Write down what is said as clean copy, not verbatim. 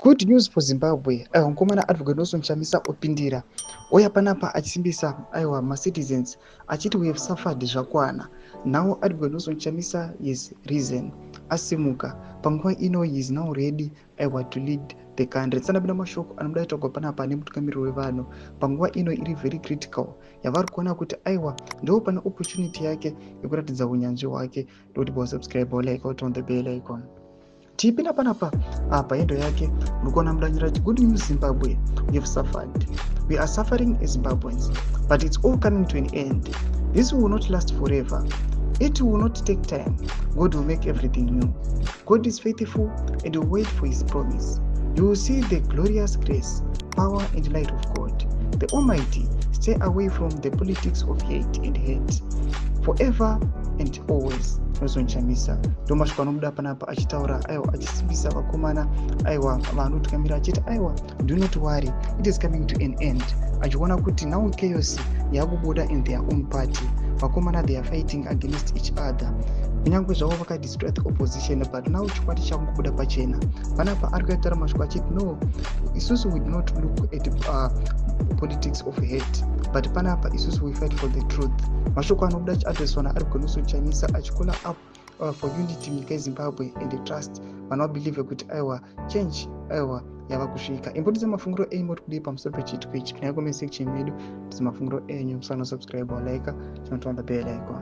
Good news for Zimbabwe. Aiwa, mukomana Advocate Nelson Chamisa opindira, ouya panapa achisimbisa, aiwa, macitizens achiti we have suffered, zvakwana. Now Advocate Nelson Chamisa is risen, asimuka panguva ino. He is now ready, aiwa, to lead the country. Tisanapinda mashoko anobuda kutaurwa panapa nemutungamiriri wevanhu panguva ino iri very critical yavari kuona kuti, aiwa, ndo pane opportunity yake yekuratidza unyanzvi hwake. Ndokuti bosubscribe, like, on the bell icon. Tipinda panapa pahandle yake, muri kuona mudanyira kuti, "Good news, Zimbabwe. We have suffered. We are suffering as Zimbabweans, but it's all coming to an end. This will not last forever. It will not take time. God will make everything new. God is faithful and will wait for his promise. You will see the glorious grace, power and light of God the Almighty. Stay away from the politics of hate and hate forever and always." Nelson Chamisa, ndo mashoko anobuda panapa achitaura, aiwa, achisimbisa vakomana, aiwa, vanotungamira achiti, aiwa, do not worry, it is coming to an end. Achiona kuti now chaos yakubuda in their own party. Vakomana, they are fighting against each other. Kunyange zvavo vakadestroy the opposition, but now chikwati chakungobuda pachena. Panapa ari kuitaura mashoko achiti, no, isusu we do not look at politics of hate, but panapa isusu we fight for the truth. Mashoko anobuda achiadreswa naAdvocate Nelson Chamisa achicalla up for unity munyika yeZimbabwe and trust vanhu vabelieve kuti, aiwa, change, aiwa, yava kusvika. Imbotidza mafungiro enyu, moti kudii pamusoro pechiitiko ichi? Pinai comment section medu, tidze mafungiro enyu. Musanosubscribe, like, chinoturn on the bell icon.